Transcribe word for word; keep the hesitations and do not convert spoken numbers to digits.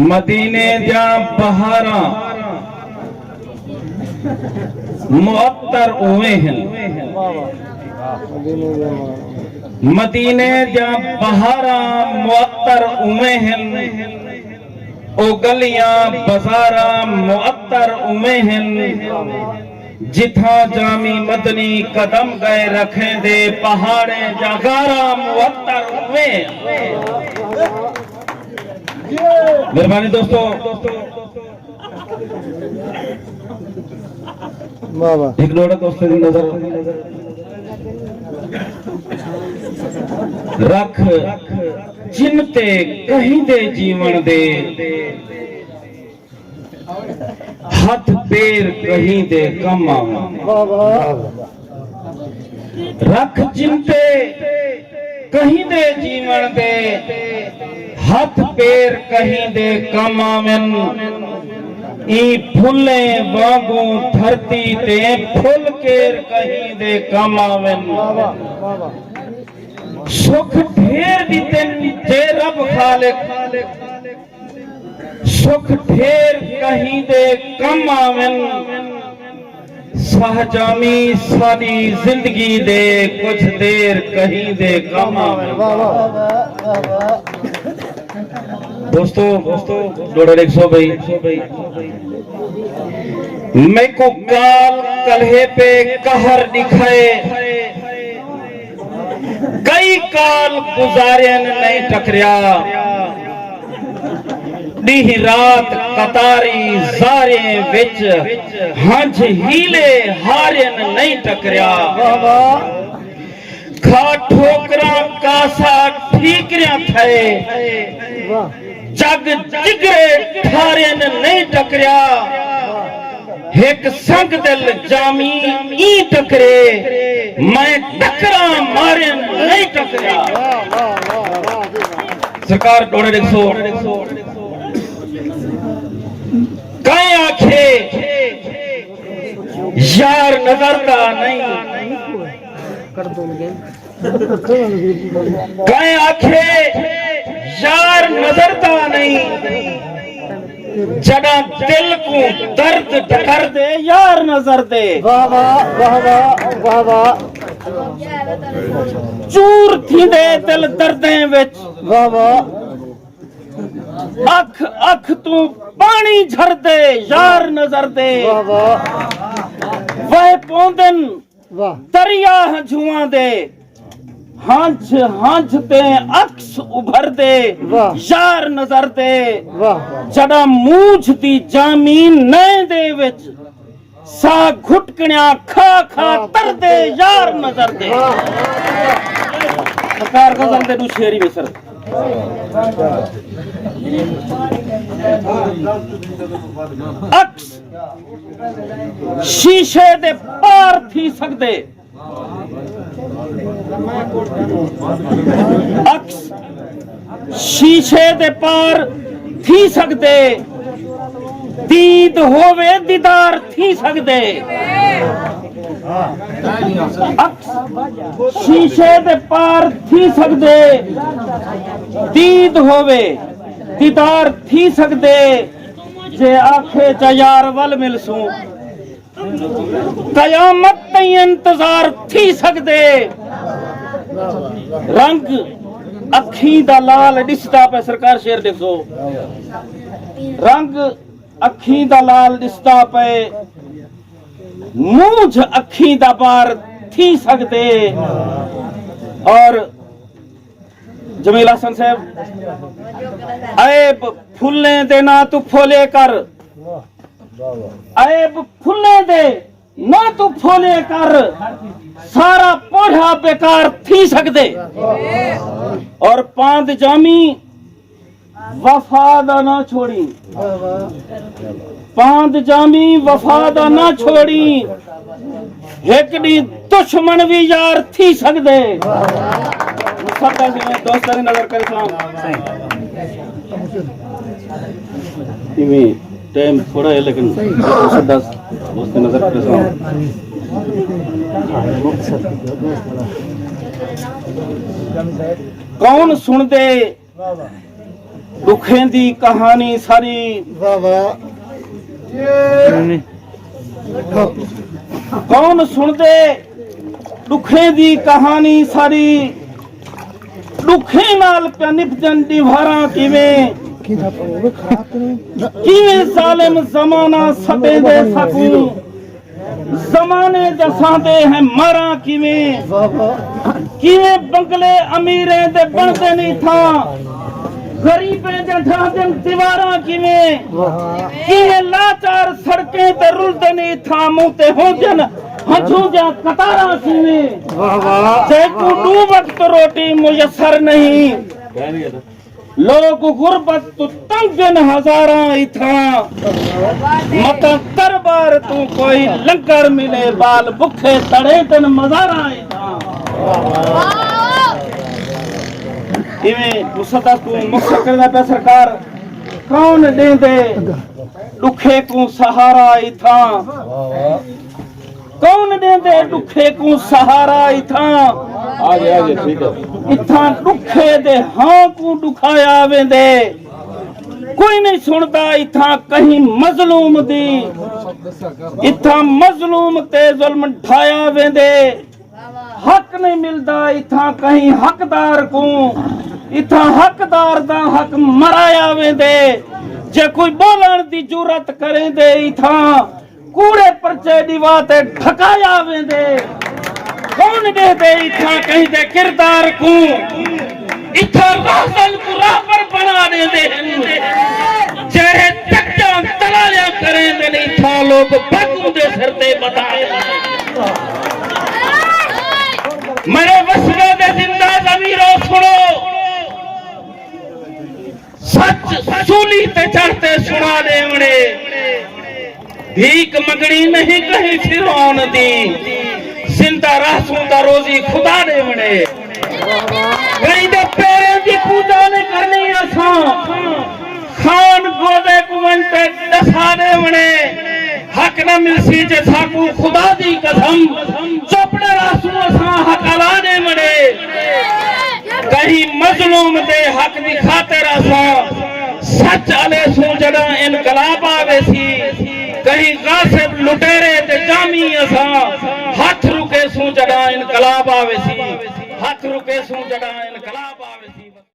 مدینے دیاں بہاراں معطر اوویں ہن۔ مدینے دیاں بہاراں معطر اوویں ہن۔ او گلیاں بازاراں معطر اوویں ہن۔ جتھاں جامی مدنی قدم ڳئے رکھیندے، پہاڑیں دیاں غاراں معطر اوویں ہن۔ مہربانی دوستو۔ واہ واہ۔ ہک ݙوہڑا دوستاں دی نظر رکھ، چنتے کہیں دے جیوݨ دے، ہتھ پیر کہیں دے کم آون۔ واہ واہ۔ رکھ چنتے کہیں دے جیوݨ دے، ہتھ پیر کہیں دے کم آون۔ ایں پھلیں وانگوں دھرتی تے پھل کیر کہیں دے کم آون۔ سکھ ڈھیر ݙتن جے رب خالق، سکھ ڈھیر کہیں دے کم آون۔ ساہ جامی ساݙی زندگی دے، کجھ دیر کہیں دے کم آون۔ واہ واہ۔ دوستو، ݙوہڑا ݙیکھسو بھئی، میکوں کال کلہے پے قہر ݙکھائے، کئی کال گزارین نئیں ٹکریا، ݙینہہ رات قطاری زاریں وچ ہنجھ حیلے ہارین نئیں ٹکریا۔ واہ واہ۔ کھا ٹھوکراں کاسا ٹھیکریاں تھئے، واہ۔ جڳ جڳرے ٹھارین نئیں ٹکریا۔ ہک سنگ دل جامی ایں ٹکرے، میں ٹکراں مارن نئیں ٹکریا۔ سرکار ݙوہڑا ݙیکھسو۔ کئیں آکھے یار نظر دا نئیں، کئیں آکھے یار نظر دا نئیں، جݙاں دل کوں درد ڈکردے یار نظر دے۔ واہ واہ، واہ واہ، واہ واہ۔ چور تھیندے دل دردیں وچ۔ واہ واہ۔ اکھ اکھ توں پاݨی جھردے یار نظر دے۔ واہ واہ۔ وہہ پوندن، واہ۔ دریا ہنجھواں دے، ہنجھ ہنجھ تے عکس ابھردے، واہ۔ یار نظر دے۔ واہ۔ جݙاں مونجھ دی جامی نئیں دے وچ، ساہ گھٹکنیاں کھا کھا تردے یار نظر دے۔ واہ۔ سرکار غزل دے ݙو شعر ہی ویسر۔ عکس شیشے دے پار تھی سڳدے، عکس شیشے دے پار تھی سڳدے، دید ہووے دیدار تھی سڳدے۔ عکس شیشے دے پار تھی سڳدے، دید ہووے دیدار تھی سڳدے۔ جے آکھے چا یار ول ملسوں، قیامت تئیں انتظار تھی سڳدے۔ رنگ اکھیں دا لال ݙسدا پئے، سرکار شعر ݙیکھو۔ رنگ اکھیں دا لال ݙسدا پئے، مونجھ اکھیں دا بار تھی سڳدے۔ اور جمیل حسن صاحب، عیب پھلیں دے نہ توں پھولے کر، عیب پھلیں دے نہ توں پھولے کر، سارا پوڑھا بیکار تھی سڳدے۔ اور پاند جامی وفا دا نہ چھوڑی، پاند جامی وفا دا نہ چھوڑی، ہک ݙینہہ دشمن وی یار تھی سڳدے۔ سب دا دوستاں دی نظر کرے سلام۔ ایویں ٹائم تھوڑا ہے، لیکن سب دا دوستاں دی نظر کرے سلام۔ کون سݨدے ݙکھیں دی کہانی ساری؟ واہ واہ۔ کون سݨدے ݙکھیں دی کہانی ساری؟ ݙکھیں نال پیا نپجن ݙیواراں کیویں؟ کیویں ظالم زمانہ ستیندے ساکوں؟ زمانے ݙساندے ہیں ماراں کیویں؟ کیویں بنگلے امیریں دے بݨدن اتھاں، غریبیں دے ڈھہدن دیواراں کیویں؟ کیویں لاچار سڑکیں تے رلدن اتھاں، منہ تے ہوندن ہنجھوں دیاں قطاراں کیویں؟ جیکوں ݙو وقت روٹی میسر نہیں، لوک غربت توں تنگ ہن ہزاراں اتھاں، متاں دربار توں کوئی لنگر ملے، ٻال بکھے تڑیندن مزاراں اتھاں۔ ایویں مصدق کوں مختصر کردا پیا سرکار، کون ݙیندے ݙکھے کوں سہارا اتھاں؟ کون ݙیندے ݙکھے کوں سہارا اتھاں؟ آ گئے، آ گئے، ٹھیک ہے۔ اتھاں ݙکھے دے ہاں کوں ݙکھایا ویندے، کوئی نہیں سݨدا اتھاں کہیں مظلوم دی۔ اتھاں مظلوم تے ظلم ڈھایا ویندے، حق نہیں ملدا اتھاں کہیں حقدار کوں۔ اتھاں حقدار دا حق مرایا ویندے، جے کوئی ٻولݨ دی جرات کریندے اتھاں کوڑے پرچے ݙیوا تے ڈھکایا ویندے۔ کون ݙیہدے اتھاں کہیں دے کردار کوں؟ اتھاں راہزن کوں راہبر بݨا ݙیندے ہن، جیڑھے چٹاں تلالیاں کریندن، اتھاں لوک بھڳ اوندے سر تے بتا ݙیندن۔ میݙے وسبے دے زندہ ضمیرو، سݨو، سچ سولی تے چڑھ تے سݨا ݙیوݨے۔ بھیک منگݨی نہیں کہیں فرعون دی، زندہ رہسوں تاں روزی خدا ݙیوݨے۔ کہیں دے پیریں دی پوجا نہیں کرنی اساں، خان گودے کوں ونڄ تے ݙسا ݙیوݨے۔ حق نہ ملسی جے ساکوں خدا دی قسم، چپ نہ رہسوں اساں، حق الا ݙیوݨے۔ کہیں مظلوم دے حق دی خاطر اساں سچ الیسوں، جݙاں انقلاب آویسی۔ کہیں غاصب لٹیرے